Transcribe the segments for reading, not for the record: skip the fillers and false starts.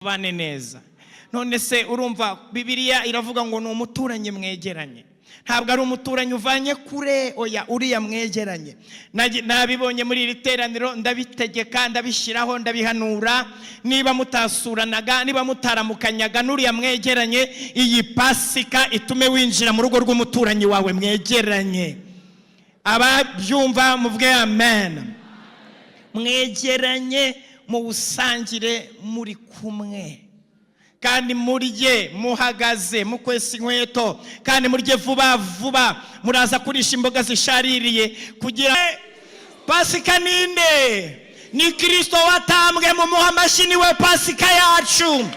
Tubane neza. None se urumva Bibiliya iravuga ngo ni umuturanyi mwegeranye, ntabwo ari umuturanyi uvanye kure, oya, uriya mwegeranye. Nabibonye muri iri teraniro, ndabitegeka, ndabishyiraho, ndabihanura. Niba mutasuranaga, niba mutaramukanyaga n'uriya mwegeranye, iyi Pasika itume winjira mu rugo rw'umuturanyi wawe mwegeranye. Ababyumva muvuge amen. Mwegeranye, muwusangire muri kumwe, kandi murye muhagaze, mukwesa inkweto, kandi murye vuba vuba. Muraza kurisha imboga zishaririye. Kugira Pasika ninde? Ni Kirisito watambwe. Mumuha amashyi, niwe Pasika yacu.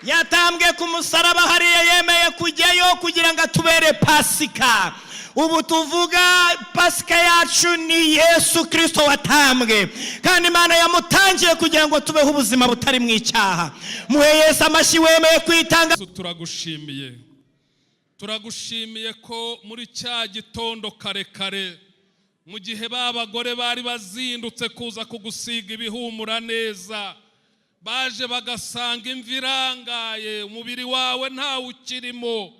Yatambwe ku musaraba hariya, yemeye kujyayo kugira ngo atubere Pasika. Ubu tuvuga Pasika yacu ni Yesu Kirisito watambwe, kandi Imana yamutangiye kugira ngo tubeho ubuzima butari mu icyaha. Muhe Yesu amashyi wemeye kwitanga. Yesu, turagushimiye, turagushimiye ko muri cya gitondo kare kare, mu gihe ba bagore bari bazindutse kuza kugusiga ibihumura neza, baje bagasanga imva irangaye, umubiri wawe ntawe ukirimo,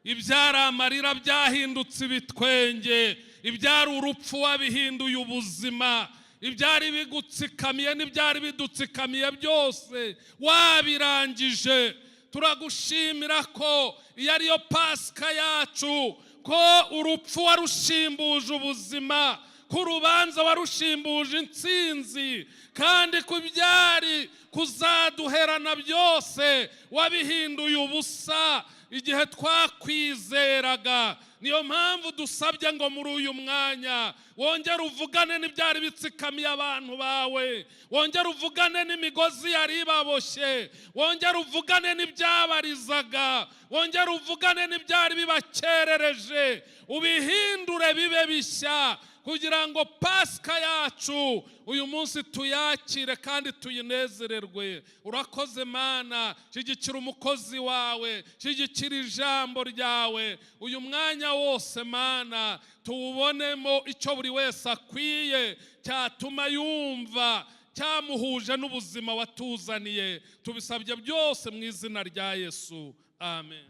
ibyari amarira byahindutse ibitwenge, ibyari urupfu wabihinduye ubuzima, ibyari bigutsikamiye n'ibyari bidutsikamiye byose wabirangije. Turagushimira ko iyo ariyo Pasika yacu, ko urupfu warushimbuje ubuzima, ko urubanza warushimbuje intsinzi, kandi ko ibyari kuzaduherana byose wabihinduye ubusa igihe twakwizeraga. Niyo mpamvu dusabye ngo muri uyu mwanya wongere uvugane n'ibyari bitsikamiye abantu bawe, wongere uvugane n'imigozi yari ibaboshye, wongere uvugane n'ibyabarizaga, wongere uvugane n'ibyari bibakerereje, ubihindure bibe bishya, kugira ngo Pasika yacu uyu munsi tuyakire kandi tuyinezererwe. Urakoze Mana, shyigikira umukozi wawe, shyigikira ijambo ryawe. Uyu mwanya wose Mana tuwubonemo icyo buri wese akwiye cyatuma yumva cyamuhuje n'ubuzima watuzaniye. Tubisabye byose mu izina rya Yesu, amen.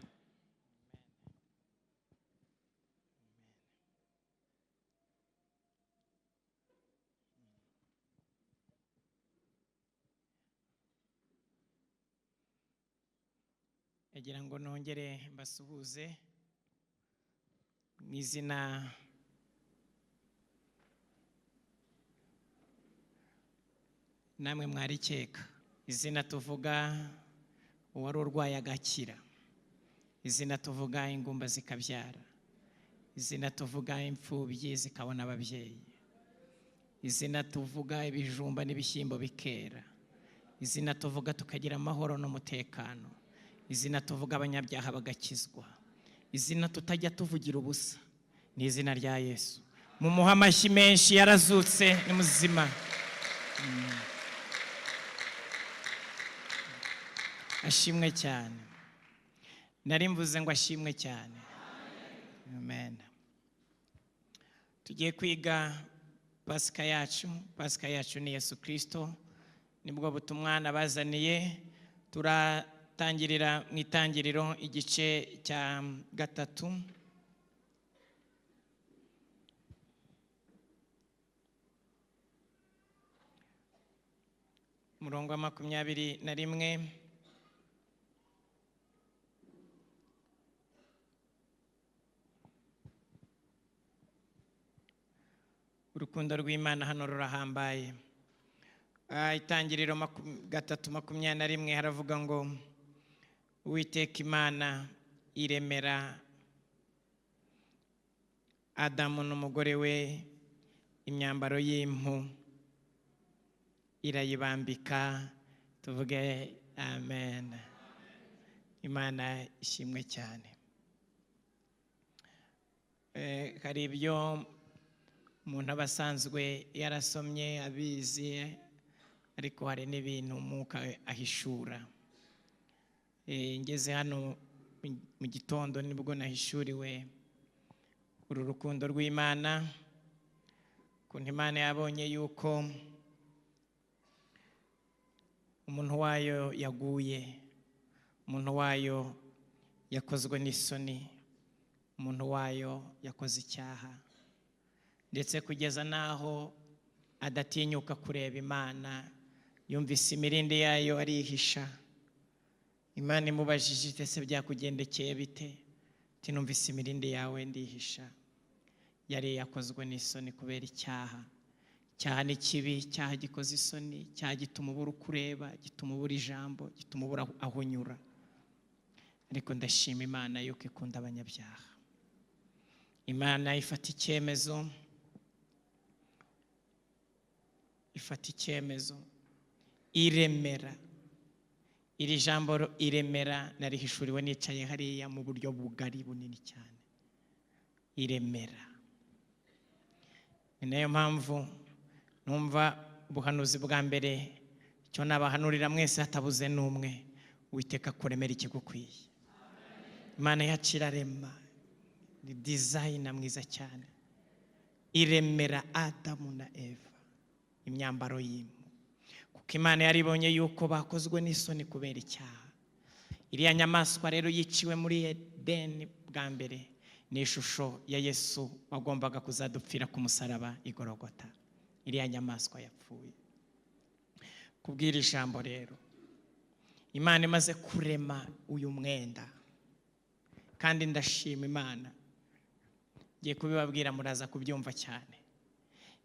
Ndagira ngo nongere mbasuhuze mu izina namwe mwarikeka, izina tuvuga uwari urwaye agakira, izina tuvuga ingumba zikabyara, izina tuvuga imfubyi zikabona ababyeyi, izina tuvuga ibijumba n'ibishyimbo bikera, izina tuvuga tukagira amahoro n'umutekano, izina tuvuga abanyabyaha bagakizwa, izina tutajya tuvugira ubusa ni izina rya Yesu. Mumuhe amashyi menshi, yarazutse, ni muzima. Ashimwe cyane. Nari mvuze ngo ashimwe cyane. Amen. Tugiye kwiga Pasika yacu. Pasika yacu ni Yesu Kirisito, nibwo butumwa nabazaniye. Turatangirira mu Itangiriro igice cya 3. Umurongo wa 21. Urukundo rw'Imana hano rurahambaye. Itangiriro 3:21 haravuga ngo Uwiteka Imana iremera Adamu n'umugore we imyambaro y'impu, irayibambika. Tuvuge amen. Imana ishimwe cyane. Hari ibyo umuntu aba asanzwe yarasomye abizi, ariko hari n'ibintu umwuka ahishura. Ngeze hano mu gitondo nibwo nahishuriwe uru rukundo rw'Imana, ukuntu Imana yabonye yuko Umuntu wayo yaguye, umuntu wayo yakozwe n'isoni, umuntu wayo yakoze icyaha, ndetse kugeza n'aho adatinyuka kureba Imana. Yumvise imirindi yayo arihisha. Imana imubajije iti: "Ese byakugendekeye bite?" Ati: "Numvise imirindi yawe ndihisha." Yari yakozwe n'isoni kubera icyaha. Icyaha ni kibi, icyaha gikoze isoni, icyaha gituma ubura uko ureba, gituma ubura ijambo, gituma ubura aho unyura. Ariko ndashima Imana yuko ikunda abanyabyaha. Imana ifata icyemezo, ifata icyemezo, iremera. Iri jambo iremera narihishuriwe nicaye hariya mu buryo bugari bunini cyane. Iremera. Ni nayo mpamvu numva ubuhanuzi bwa mbere, icyo nabahanurira mwese hatabuze n'umwe: Uwiteka kuremera ikigukwiye. Imana yacu irarema, ni designer mwiza cyane. Iremera Adamu na Eva imyambaro y'impu, kuko Imana yaribonye yuko bakozwe n'isoni kubera icyaha. Iriya nyamaswa rero yiciwe muri Edeni bwa mbere ni ishusho ya Yesu wagombaga kuzadupfira ku musaraba i Golgotha. Iriya nyamaswa yapfuye. Kubwira ijambo rero, Imana imaze kurema uyu mwenda, kandi ndashima Imana, ngiye kubibabwira muraza kubyumva cyane.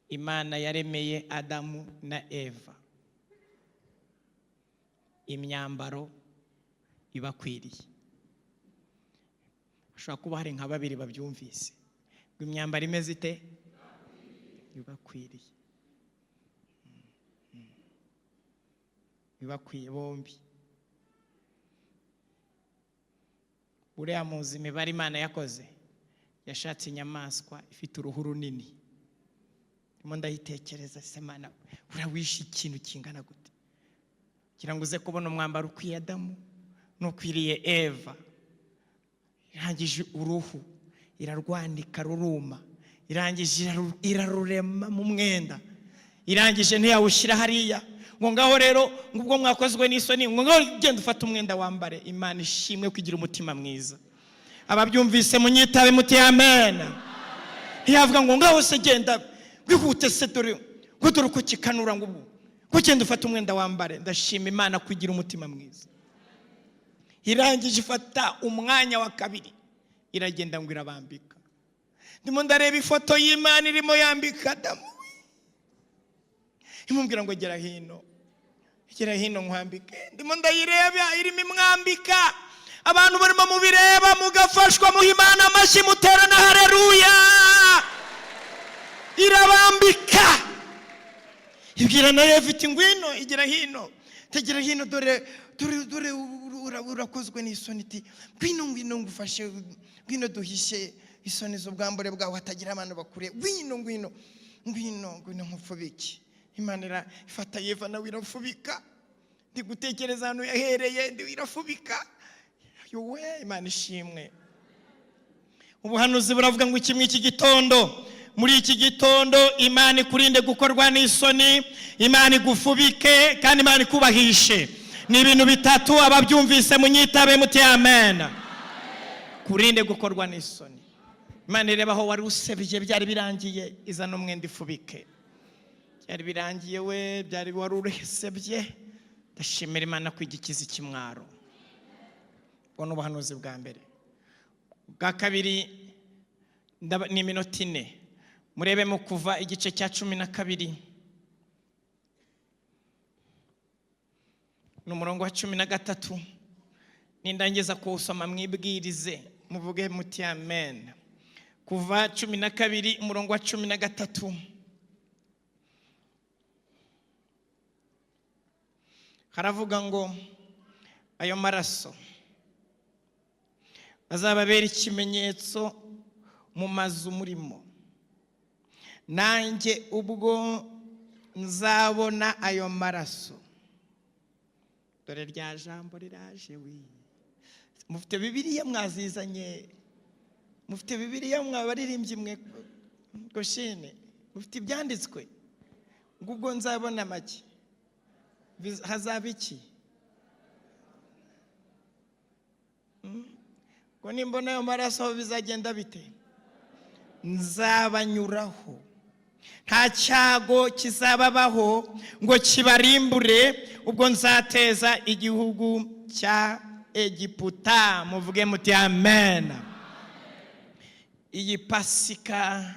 Imana yaremeye Adamu na Eva imyambaro ibakwiriye. Hashobora kuba hari nka babiri babyumvise ngo imyambaro imeze ite? Ibakwiriye, ibakwiye bombi. Uriya muzi imibare Imana yakoze, yashatse inyamaswa ifite uruhu runini. Ndimo ndayitekereza, se Mana urawishe ikintu kingana gute kugira ngo uze kubona umwambaro ukwiye Adamu n'ukwiriye Eva? Irangije uruhu irarwanika ruruma, irangije irarurema mu mwenda, irangije ntiyawushyira hariya ngo ngaho rero ngo ubwo mwakozwe n'isoni, ngo ngaho genda ufate umwenda wambare. Imana ishimwe kugira umutima mwiza. Ababyumvise munyitabe muti amen. Ntiyavuga ngo ngaho se genda wihute se, dore ngo dore uko kikanura, ngo ubu ngo genda ufate umwenda wambare. Ndashima Imana kugira umutima mwiza. Irangije ifata umwanya wa kabiri, iragenda ngo irabambika. Ndimo ndareba ifoto y'Imana irimo yambika Adamu, imubwira ngo gera hino, gera hino nkwambike. Ndimo ndayireba irimo imwambika. Abantu barimo mubireba mugafashwa, muha Imana amashyi, mutera na haleluya. Irabambika, ibwira na Eva iti ngwino, igera hino, tegera hino, dore dore dore urakozwe n'isoni. Iti ngwino, ngwino ngufashe, ngwino duhishe isoni z'ubwambure bwawe hatagira abantu bakure, ngwino, ngwino, ngwino, ngwino nkufubike. Imana ifata Eva nawe irafubika. Ndi gutekereza ahantu yahereye, ndi irafubika. Yowe, Imana ishimwe. Ubuhanuzi buravuga ngo iki iki gitondo, muri iki gitondo, Imana ikurinde gukorwa n'isoni, Imana igufubike, kandi Imana ikubahishe. Ni ibintu bitatu. Ababyumvise munyitabe muti amen. Kurinde gukorwa n'isoni. Imana ireba aho wari usebye, byari birangiye, izana umwenda ifubike. Byari birangiye we, byari wari uresebye. Ndashimira Imana ko igikiza ikimwaro. Ubwo ni ubuhanuzi bwa mbere. Bwa kabiri ni iminota 4. Murebemo Kuva igice cya 12, ni umurongo wa 13. Nindangiza kuwusoma mwibwirize muvuge muti amen. Kuva 12 umurongo wa 13, haravuga ngo ayo maraso azababera ikimenyetso mu mazu murimo, nanjye ubwo nzabona ayo maraso. Dore rya jambo riraje wi. Mufite Bibiliya mwazizanye? Mufite Bibiliya mwabaririmbyi mwe? Goshene, mufite ibyanditswe ngo ubwo nzabona make? Hazaba iki? Ngo nimbona ayo maraso bizagenda bite? Nzabanyuraho, nta cyago kizababaho ngo kibarimbure ubwo nzateza igihugu cya Egiputa. Muvuge muti amen. Iyi Pasika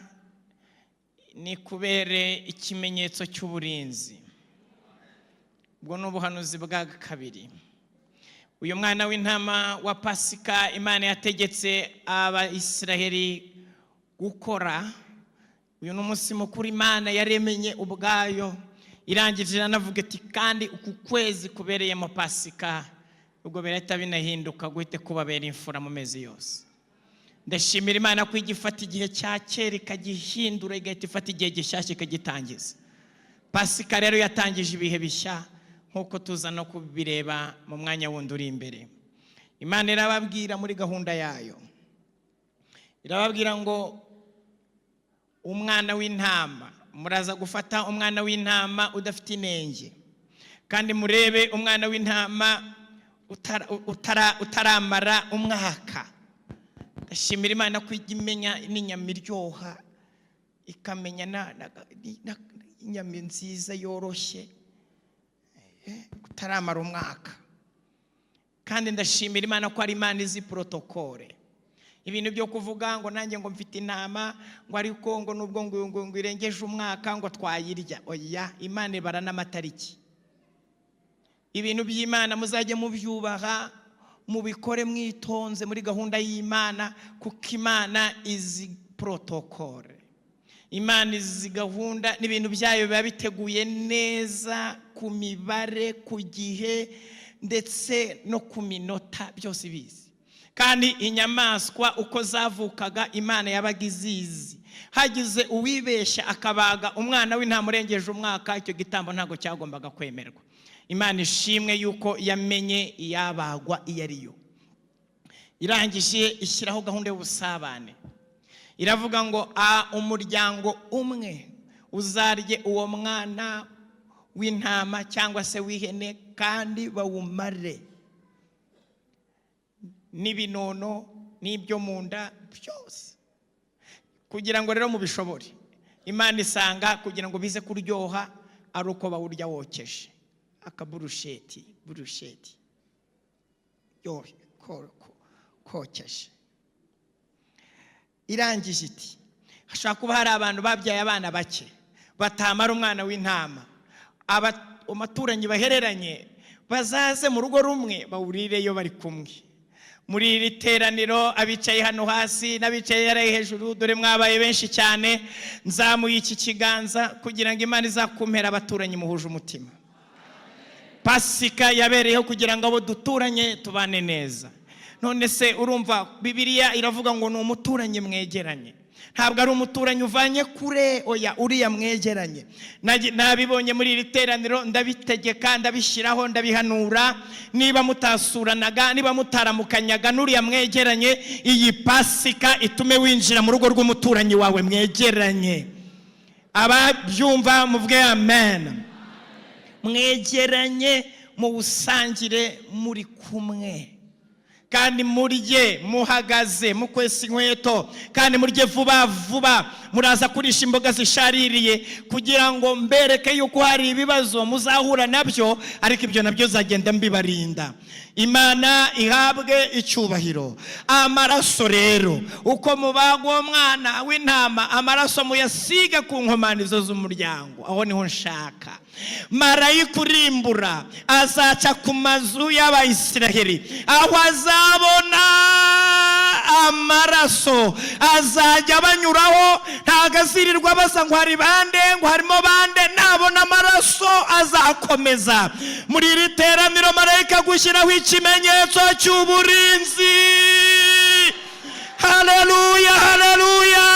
ni kubere ikimenyetso cy'uburinzi. Ubwo ni ubuhanuzi bwa kabiri. Uyu mwana w'intama wa Pasika Imana yategetse Abayisiraheli gukora, uyu ni umunsi mukuru Imana yaremenye ubwayo, irangije iranavuga iti kandi uku kwezi kubereyemo Pasika, ubwo birahita binahinduka guhite kubabera imfura mu mezi yose. Ndashimira Imana ko ijya ifata igihe cya kera ikagihindura, igahita ifata igihe gishyashya ikagitangiza. Pasika rero yatangije ibihe bishya, nk'uko tuza no kubireba mu mwanya wundi uri imbere. Imana irababwira muri gahunda yayo, irababwira ngo umwana w'intama, muraza gufata umwana w'intama udafite inenge, kandi murebe umwana w'intama utaramara umwaka. Ndashimira Imana ko ijya imenya n'inyama iryoha, ikamenya inyama nziza yoroshye, utaramara umwaka. Kandi ndashimira Imana ko ari Imana izi protokole. Ibintu byo kuvuga ngo nanjye ngo mfite intama, ngo ariko ngo nubwo ngo irengeje umwaka ngo twayirya, oya, Imana ibara n'amatariki. Ibintu by'Imana muzajye mubyubaha, mubikore mwitonze muri gahunda y'Imana, kuko Imana izi protokole, Imana izi gahunda, n'ibintu byayo biba biteguye neza ku mibare, ku gihe, ndetse no ku minota, byose ibizi. Kandi inyamaswa uko zavukaga Imana yabaga izizi. Hagize uwibeshya akabaga umwana w'intama urengeje umwaka, icyo gitambo ntabwo cyagombaga kwemerwa. Imana ishimwe yuko yamenye iyabagwa iyo ari yo. Irangije ishyiraho gahunda y'ubusabane, iravuga ngo umuryango umwe uzarye uwo mwana w'intama cyangwa se w'ihene, kandi bawumare n'ibinono n'ibyo mu nda byose. Kugira ngo rero mubishobore, Imana isanga kugira ngo bize kuryoha ari uko bawurya wokeje, akaburusheti, burusheti kokeje. Irangije iti hashobora kuba hari abantu babyaye abana bake batamara umwana w'intama, abaturanyi bahereranye bazaze mu rugo rumwe bawurireyo bari kumwe. Muri iri teraniro abicaye hano hasi n'abicaye hariya hejuru, dore mwabaye benshi cyane, nzamuye iki kiganza kugira ngo Imana izakumpera abaturanyi muhuje umutima. Pasika yabereyeho kugira ngo abo duturanye tubane neza. None se urumva Bibiliya iravuga ngo ni umuturanyi mwegeranye, ntabwo ari umuturanyi uvanye kure, oya, uriya mwegeranye. Nabibonye muri iri teraniro, ndabitegeka, ndabishyiraho, ndabihanura. Niba mutasuranaga, niba mutaramukanyaga n'uriya mwegeranye, iyi Pasika itume winjira mu rugo rw'umuturanyi wawe mwegeranye. Ababyumva muvuge amen. Mwegeranye, muwusangire muri kumwe, kandi murye muhagaze, mukwesa inkweto, kandi murye vuba vuba. Muraza kurisha imboga zishaririye kugira ngo mbereke yuko hari ibibazo muzahura nabyo, ariko ibyo nabyo zagenda mbibarinda. Imana ihabwe icyubahiro. Amaraso rero, uko mubagwa mwana w'intama, amaraso muyasiga ku nkomanizo z'umuryango, aho niho nshaka. Marayika urimbura azaca ku mazu y'Abayisiraheli, aho azabona amaraso azajya banyuraho, ntabwo azirirwa baza ngo hari bande, ngo harimo bande, nabona amaraso azakomeza. Muri iri teraniro marayika gushyiraho ikimenyetso cy'uburinzi. Haleluya, haleluya.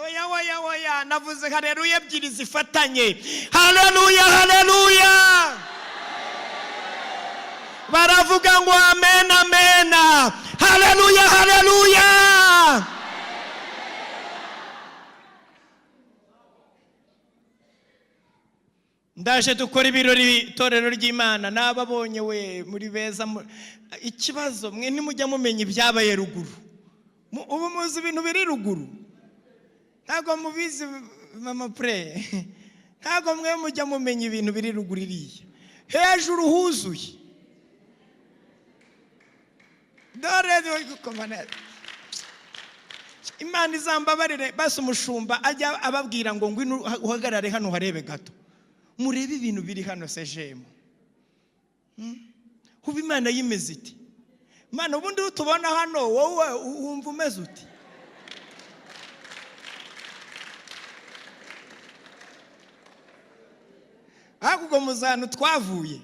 Oya, oya, oya, navuze haleluya ebyiri zifatanye. Haleluya, haleluya. Baravuga ngo amen, amen. Haleluya, haleluya. Ndaje dukora ibirori, itorero ry'Imana. N'ababonye we muri beza. Ikibazo mwe ntimujya mumenya ibyabaye ruguru. Ubu muzi ibintu biri ruguru? Ntabwo mubizi, mama pure. Ntabwo mwe mujya mumenya ibintu biri ruguru iriya hejuru huzuye. Dore Imana izambabarire, basi umushumba ajya ababwira ngo ngwino uhagarare hano uharebe gato, murebe ibintu biri hano. Sejemu ubu Imana yimeze iti: Imana, ubundi tubona hano, wowe wumva umeze uti? Ariko ubwo muzi ahantu twavuye.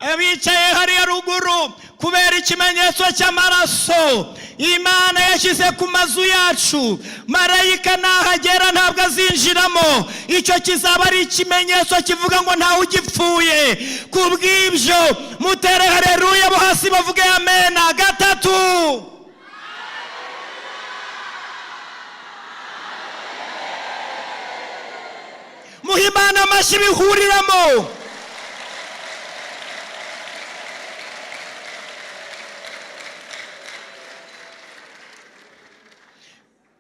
Abicaye hariya ruguru, kubera ikimenyetso cy'amaraso Imana yashyize ku mazu yacu, marayika nahagera ntabwo azinjiramo. Icyo kizaba ari ikimenyetso kivuga ngo ntawe ugipfuye. Ku bw'ibyo mutere hareruya, bo hasi bavuge amena gatatu. Muhe Imana amashyi bihuriramo.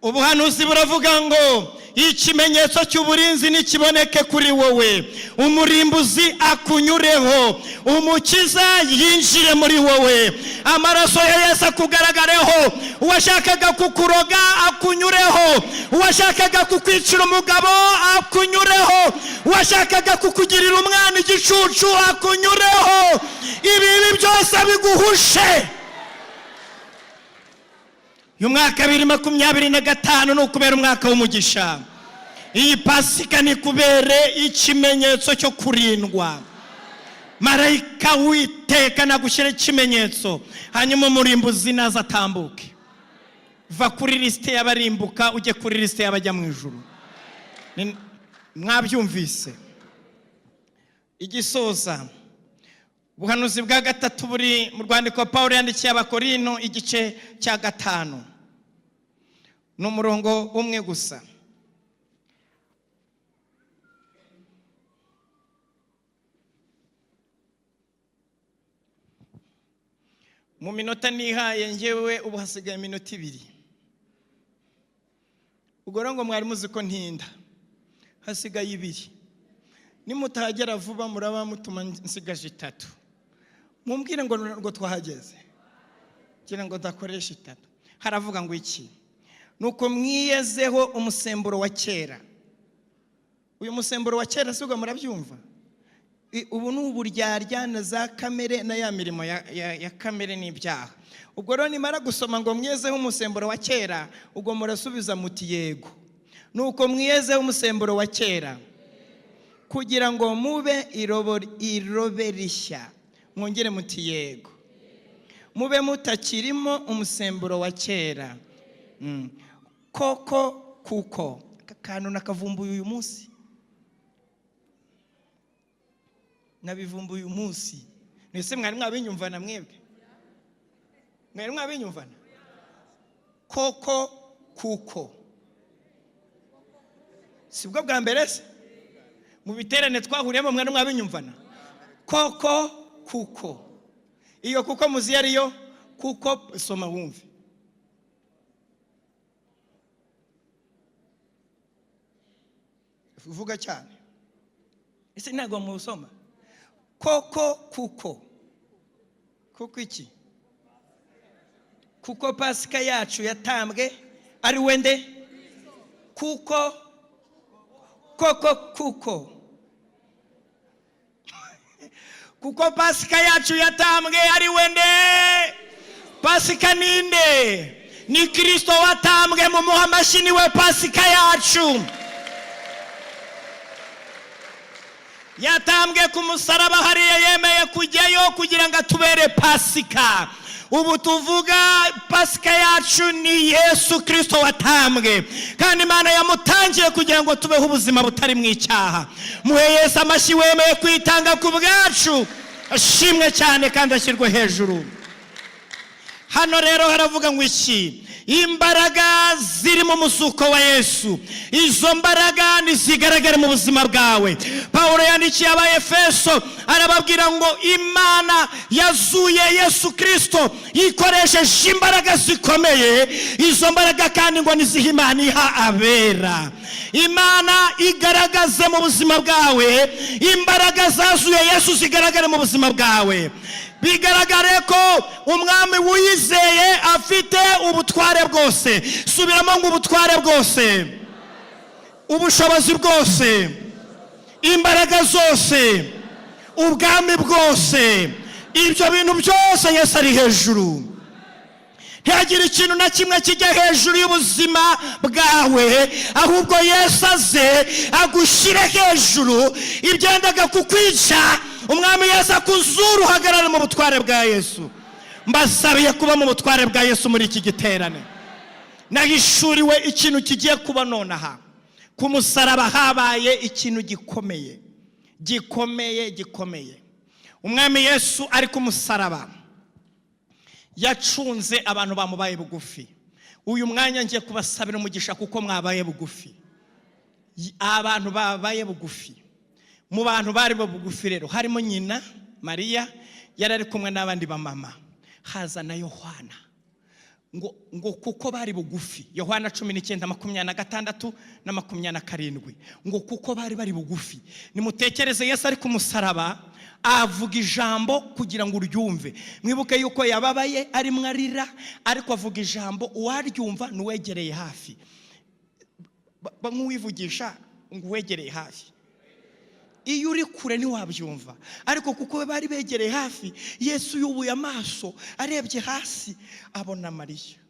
Ubuhanuzi buravuga ngo ikimenyetso cy'uburinzi nikiboneke kuri wowe, umurimbuzi akunyureho, umukiza yinjire muri wowe, amaraso ya Yesu akugaragareho, uwashakaga kukuroga akunyureho, uwashakaga kukwicira umugabo akunyureho, uwashakaga kukugirira umwana igicucu akunyureho, ibibi byose biguhushe. Uyu mwaka 2025 ni ukubera umwaka w'umugisha. Iyi Pasika ni kubere ikimenyetso cyo kurindwa. Marayika witeka nagushyira ikimenyetso, hanyuma umurimbuzi naza atambuke. Va kuri lisite y'abarimbuka ujye kuri lisite y'abajya mu ijuru. Mwabyumvise? Igisoza, ubuhanuzi bwa gatatu buri mu rwandiko Paul yandikiye Abakorino, igice cya 5, ni umurongo umwe gusa. Mu minota nihaye ngewe, ubu hasigaye iminota 2. Ubwo rero ngo mwari muzi ko ntinda, hasigaye 2. Nimutahagera vuba muraba mutuma nsigaje 3. Mumbwire ngo twahageze kugira ngo ndakoreshe 3. Haravuga ngo iki? Nuko mwiyezeho umusemburo wa kera. Uyu musemburo wa kera si ubwo murabyumva? Ubu ni uburyarya na za kamere na ya mirimo ya kamere n'ibyaha. Ubwo rero nimara gusoma ngo mwiyezeho umusemburo wa kera, ubwo murasubiza muti yego. Nuko mwiyezeho umusemburo wa kera kugira ngo mube irobe rishya. Mwongere muti yego. Mube mutakirimo umusemburo wa kera. Koko kuko aka kantu nakavumbuye uyu munsi, nabivumbuye uyu munsi. Mwese mwari mwabinyumvana? Mwebwe mwari mwabinyumvana? Koko kuko sibwo bwa mbere se mu biterane twahuriyemo mwari mwabinyumvana? Koko kuko, iyo kuko muzi ariyo kuko, soma wumve. Uvuga cyane. Ese ntabwo musoma? Koko kuko, kuko iki? Kuko Pasika yacu yatambwe ari wende. Kuko koko kuko, kuko Pasika yacu yatambwe ari wende. Pasika ninde? Ni Kristo watambwe. Mumuha amashyi, niwe Pasika yacu. Yatambwe ku musaraba hariya, yemeye kujyayo kugira ngo atubere Pasika. Ubu tuvuga Pasika yacu ni Yesu Kristo watambwe, kandi Imana yamutangiye kugira ngo tubeho ubuzima butari mu icyaha. Muhe Yesu amashyi wemeye kwitanga ku bwacu, ashimwe cyane kandi ashyirwe hejuru. Hano rero haravuga ngo iki? Imbaraga ziri mu muzuko wa Yesu, izo mbaraga ntizigaragare mu buzima bwawe. Pawulo yandikiye Abaefeso, arababwira ngo Imana yazuye Yesu Kirisito ikoresheje imbaraga zikomeye. Izo mbaraga kandi ngo niziha Imana iha abera. Imana igaragaze mu buzima bwawe imbaraga zazuye Yesu, zigaragare mu buzima bwawe, bigaragare ko umwami wiyizeye afite ubutware bwose. Subiramo ngo: ubutware bwose, ubushobozi bwose, imbaraga zose, ubwami bwose, ibyo bintu byose Yesu ari hejuru. Ntihagire ikintu na kimwe kijya hejuru y'ubuzima bwawe, ahubwo Yesu aze agushyire hejuru. Ibyendaga kukwica, umwami Yesu akuzura, uhagarare mu butware bwa Yesu. Mbasabiye kuba mu butware bwa Yesu muri iki giterane. Nahishuriwe ikintu kigiye kuba nonaha. Ku musaraba habaye ikintu gikomeye, gikomeye, gikomeye. Umwami Yesu ari ku musaraba yacunze abantu bamubaye bugufi. Uyu mwanya ngiye kubasabira umugisha kuko mwabaye bugufi. Abantu babaye bugufi, mu bantu bari bugufi rero harimo nyina Mariya, yari ari kumwe n'abandi bamama, haza na Yohana. Ngo kuko bari bugufi, Yohana 19:26 na 27, ngo kuko bari bugufi. Nimutekereze, Yesu ari ku musaraba avuga ijambo kugira ngo uryumve. Mwibuke yuko yababaye, arimo arira, ariko avuga ijambo uwaryumva n'uwegereye hafi. Nk'uwivugisha ngo: uwegereye hafi. Iyo uri kure ntiwabyumva, ariko kuko bari begereye hafi, Yesu yubuye amaso, arebye hasi abona Mariya,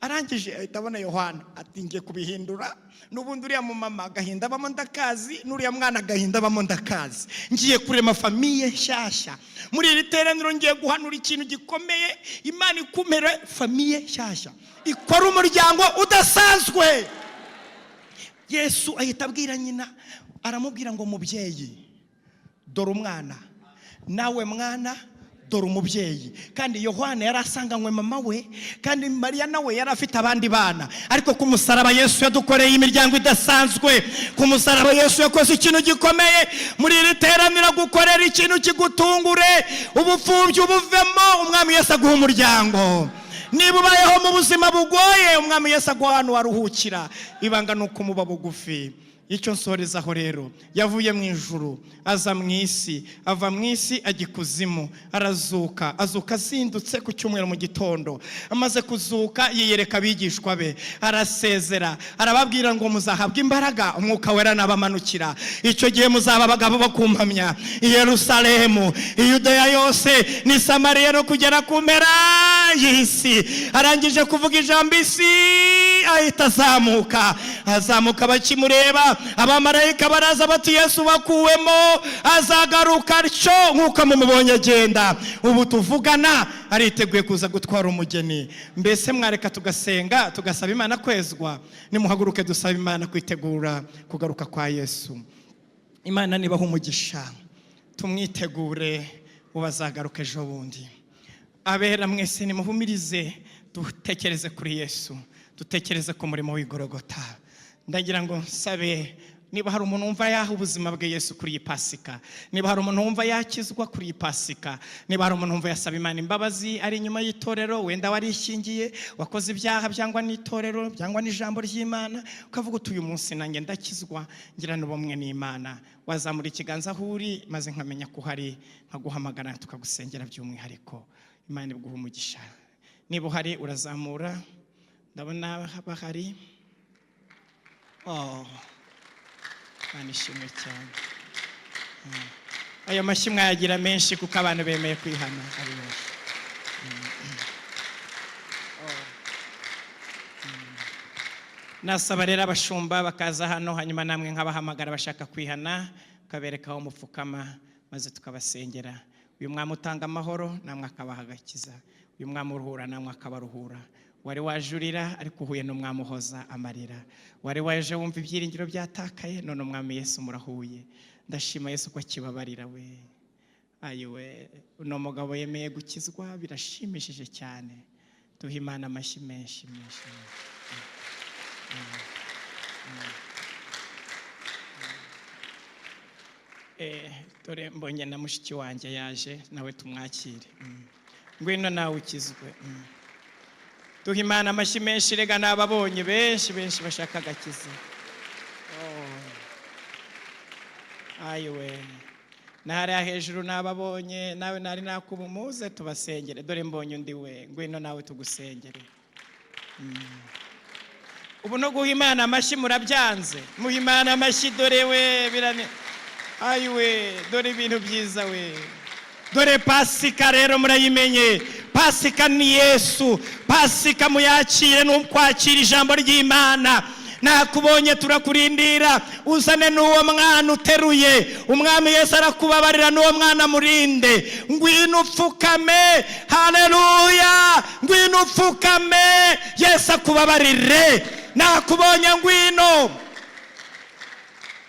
arangije ahita abona Yohana, ati: "Ngiye kubihindura. N'ubundi uriya mumama agahinda abamo ndakazi, n'uriya mwana agahinda abamo ndakazi. Ngiye kurema famille nshyashya." Muri iri teraniro ngiye guhanura ikintu gikomeye. Imana ikumere famille nshyashya, ikora umuryango udasanzwe. Yesu ahita abwira nyina, aramubwira ngo: "Mubyeyi, dore umwana. Nawe mwana, dore umubyeyi." Kandi Yohana yari asanganywe mama we, kandi Mariya nawe yari afite abandi bana. Ariko ku musaraba Yesu yadukoreye imiryango idasanzwe. Ku musaraba Yesu yakoze ikintu gikomeye. Muri iri teraniro gukorera ikintu kigutungure, ubupfubyi ubuvemo, umwami Yesu aguha umuryango. Niba ubayeho mu buzima bugoye, umwami Yesu aguha ahantu waruhukira. Ibanga ni ukumuba bugufi. Icyo nsorezaho rero, yavuye mu ijuru aza mu isi, ava mu isi ajya ikuzimu, arazuka, azuka azindutse ku cyumweru mu gitondo. Amaze kuzuka yiyereka abigishwa be, arasezera, arababwira ngo: "Muzahabwa imbaraga Umwuka Wera nabamanukira. Icyo gihe muzaba abagabo bo kumpamya i Yerusalemu, i Yudeya yose ni Samariya no kugera ku mpera y'isi." Arangije kuvuga ijambo isi, ahita azamuka. Azamuka bakimureba, abamarayika baraza bati: "Yesu bakuwemo, azagaruka atyo nk'uko mumubonye agenda." Ubu tuvugana ariteguye kuza gutwara umugeni. Mbese mwareka tugasenga, tugasaba Imana kwezwa? Nimuhaguruke dusaba Imana kwitegura kugaruka kwa Yesu. Imana nibaha umugisha. Tumwitegure, ubu azagaruka ejo bundi. Abera mwese nimuhumirize, dutekereze kuri Yesu, dutekereze ku murimo w'igorogota. Ndagira ngo nsabe, niba hari umuntu wumva yaha ubuzima bwe Yesu kuri iyi Pasika, niba hari umuntu wumva yakizwa kuri iyi Pasika, niba hari umuntu wumva yasaba Imana imbabazi ari inyuma y'itorero, wenda warishingiye, wakoze ibyaha byangwa n'itorero, byangwa n'ijambo ry'Imana, ukavuga uti: "Uyu munsi nanjye ndakizwa, ngira n'ubumwe n'Imana," wazamura ikiganza aho uri, maze nkamenya ko uhari, nkaguhamagara tukagusengera by'umwihariko. Imana iguha umugisha. Niba uhari urazamura. Ndabona bahari. Oh, Imana ishimwe cyane. Ayo mashyi mwayagira menshi kuko abantu bemeye kwihana ari benshi. Oh. Nasaba rero abashumba bakaza hano, hanyuma namwe nkabahamagara bashaka kwihana, ukabereka aho mupfukama, maze tukabasengera. Uyu mwami utanga amahoro namwe akabaha agakiza, uyu mwami uruhura namwe akabaruhura. Wari wajurira, ariko uhuye n'umwami uhoza amarira. Wari waje wumva ibyiringiro byatakaye, none umwami Yesu murahuye. Ndashima Yesu ko akibabarira we. Ayiwe, uno mugabo yemeye gukizwa, birashimishije cyane. Duhe Imana amashyi menshi menshi menshi. Dore mbonye na mushiki wanjye yaje, nawe tumwakire. Ngwino nawe ukizwe. Duhe Imana amashyi menshi. Rega nababonye benshi benshi bashaka agakiza. Oh. Ayiwe, nahariya hejuru nababonye, nawe nari nakuba, umuze tubasengere. Dore mbonye undi we, ngwino nawe tugusengere. Ubu no guha Imana amashyi murabyanze. Muha Imana amashyi. Dore we birane, ayiwe, dore ibintu byiza we. Dore Pasika rero murayimenye. Pasika ni Yesu. Pasika muyakire, ni ukwakira ijambo ry'Imana. Nakubonye, turakurindira, uzane n'uwo mwana uteruye. Umwami Yesu arakubabarira, n'uwo mwana murinde. Ngwino upfukame. Haleluya! Ngwino upfukame, Yesu akubabarire. Nakubonye, ngwino.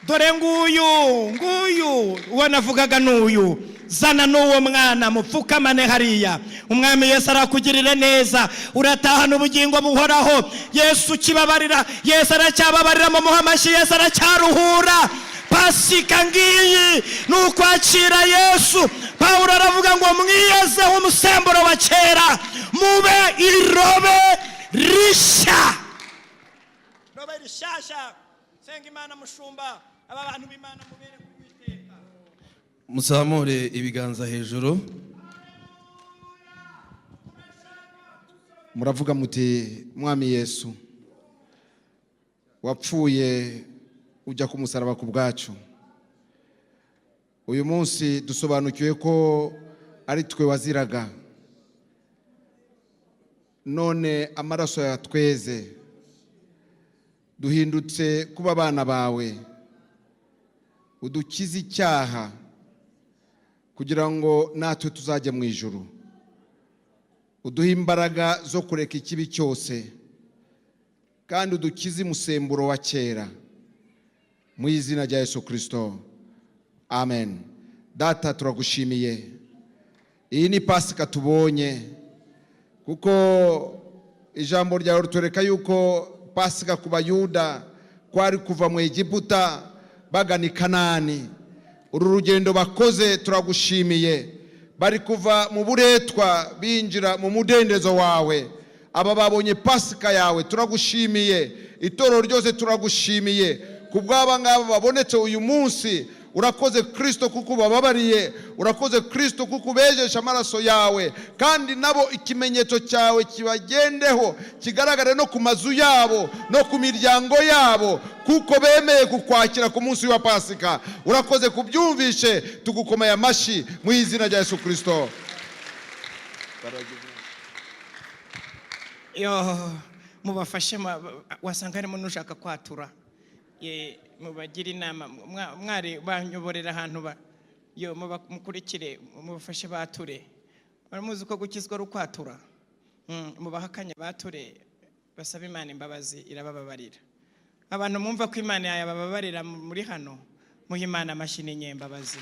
Dore nguyu, nguyu uwo navugaga n'uyu. Zana n'uwo mwana mupfukamane hariya. Umwami Yesu arakugirira neza, uratahana ubugingo buhoraho. Yesu ukibabarira, Yesu aracyababarira. Mumuhe amashyi. Yesu aracyaruhura. Pasika ngiyi, ni ukwakira Yesu. Pawulo aravuga ngo mwiyezeho umusemburo wa kera, mube irobe rishya, robe rishyashya. Senga Imana, mushumba, aba bantu b'Imana mubere ku Uwiteka. Muzamure ibiganza hejuru. Muravuga muti: "Mwami Yesu, wapfuye ujya ku musaraba ku bwacu. Uyu munsi dusobanukiwe ko ari twe waziraga, none amaraso yatweze, duhindutse kuba abana bawe. Udukize icyaha kugira ngo natwe tuzajye mu ijuru. Uduhe imbaraga zo kureka ikibi cyose, kandi udukize umusemburo wa kera. Mu izina rya Yesu Kirisito, amen." Data, turagushimiye. Iyi ni Pasika tubonye, kuko ijambo ryawe ritwereka yuko Pasika ku Bayuda kwari kuva mu Egiputa bagana i Kanani. Uru rugendo bakoze, turagushimiye, bari kuva mu buretwa binjira mu mudendezo wawe. Aba babonye Pasika yawe, turagushimiye. Itorero ryose turagushimiye ku bw'aba ngaba babonetse uyu munsi. Urakoze Kirisito kuko ubababariye. Urakoze Kirisito kuko ubejesha amaraso yawe, kandi nabo ikimenyetso cyawe kibagendeho, kigaragare no ku mazu yabo no ku miryango yabo, kuko bemeye kukwakira ku munsi wa Pasika. Urakoze kubyumvishe, tugukomeye amashyi mu izina rya Yesu Kirisito. Yo, mubafashe. Wasanga harimo n'ushaka kwatura. Ye, mubagire inama. Mwari banyoborera ahantu ba yo mukurikire, mubafashe bature. Muramuzi ko gukizwa ari ukwatura. Mubahe akanya bature, basabe Imana imbabazi, irabababarira. Abantu mwumva ko Imana yabababarira muri hano, muhe Imana amashyi n'inyembabazi.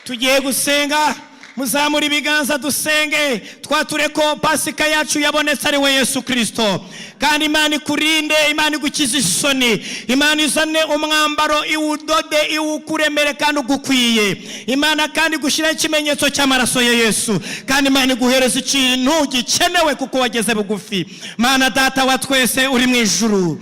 Tugiye gusenga, muzamura ibiganza dusenge, twature ko Pasika yacu yabonetse, ari we Yesu Kirisito. Kandi Imana ikurinde, Imana igukize isoni, Imana izane umwambaro iwudode, iwukuremere kandi ugukwiye. Imana kandi igushyiraho ikimenyetso cy'amaraso ya Yesu, kandi Imana iguhereza ikintu gikenewe kuko wageze bugufi. Mana Data wa twese uri mu ijuru,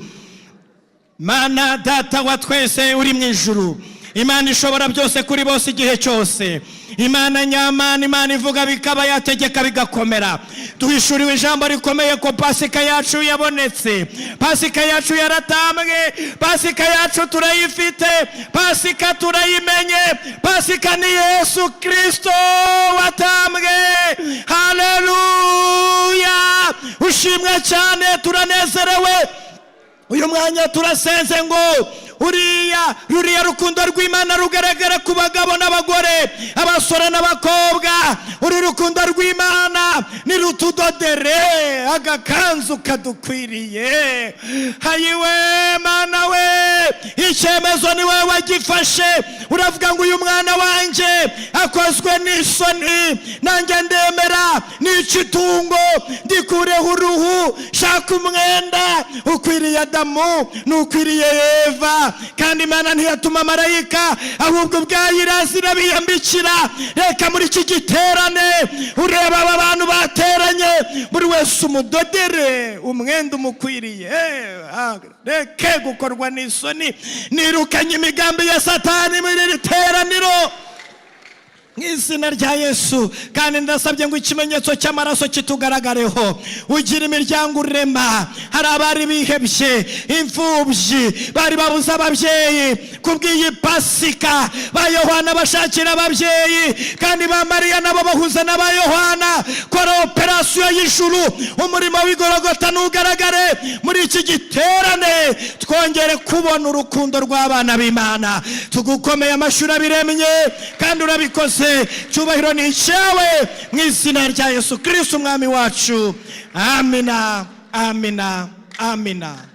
Mana Data wa twese uri mu ijuru, Imana ishobora byose kuri bose igihe cyose, Imana nyamana, Imana ivuga bikaba, yategeka bigakomera, duhishuriwe ijambo rikomeye ko Pasika yacu yabonetse. Pasika yacu yaratambwe, Pasika yacu turayifite, Pasika turayimenye. Pasika ni Yesu Kirisito watambwe. Haleluya, ushimwe cyane, turanezerewe. Uyu mwanya turasenze ngo Uriya ruriya rukundo rw'Imana rugaragara ku bagabo n'abagore, abasore n'abakobwa. Uru rukundo rw'Imana nirutudodere agakanzu kadukwiriye. Hayiwe Mana we, icyemezo ni wowe wagifashe, uravuga ngo uyu mwana wanjye akozwe n'isoni, nanjye ndemera nica itungo ndikureho uruhu, shaka umwenda ukwiriye Adamu n'ukwiriye Eva. Kandi Imana ntiyatuma marayika, ahubwo ubwayo iraza irabiyambikira. Reka muri iki giterane ureba aba bantu bateranye, buri wese umudodere umwenda umukwiriye, reke gukorwa n'isoni. Nirukanye imigambi ya Satani muri iri teraniro mu izina rya Yesu, kandi ndasabye ngo ikimenyetso cy'amaraso kitugaragareho. Ugira imiryango urema, hari abari bihebye, imfubyi, bari babuze ababyeyi. Kubw'iyi Pasika, ba Yohana bashakira ababyeyi, kandi ba Mariya nabo bahuza n'aba Yohana. Kora operasiyo y'ijuru, umurimo w'Igorogota ntugaragare muri iki giterane, twongere kubona urukundo rw'abana b'Imana. Tugukomeye amashuri abiremye kandi urabikoze. Cyubahiro ni icyawe mu izina rya Yesu Kristo umwami wacu. Amina, amina, amina.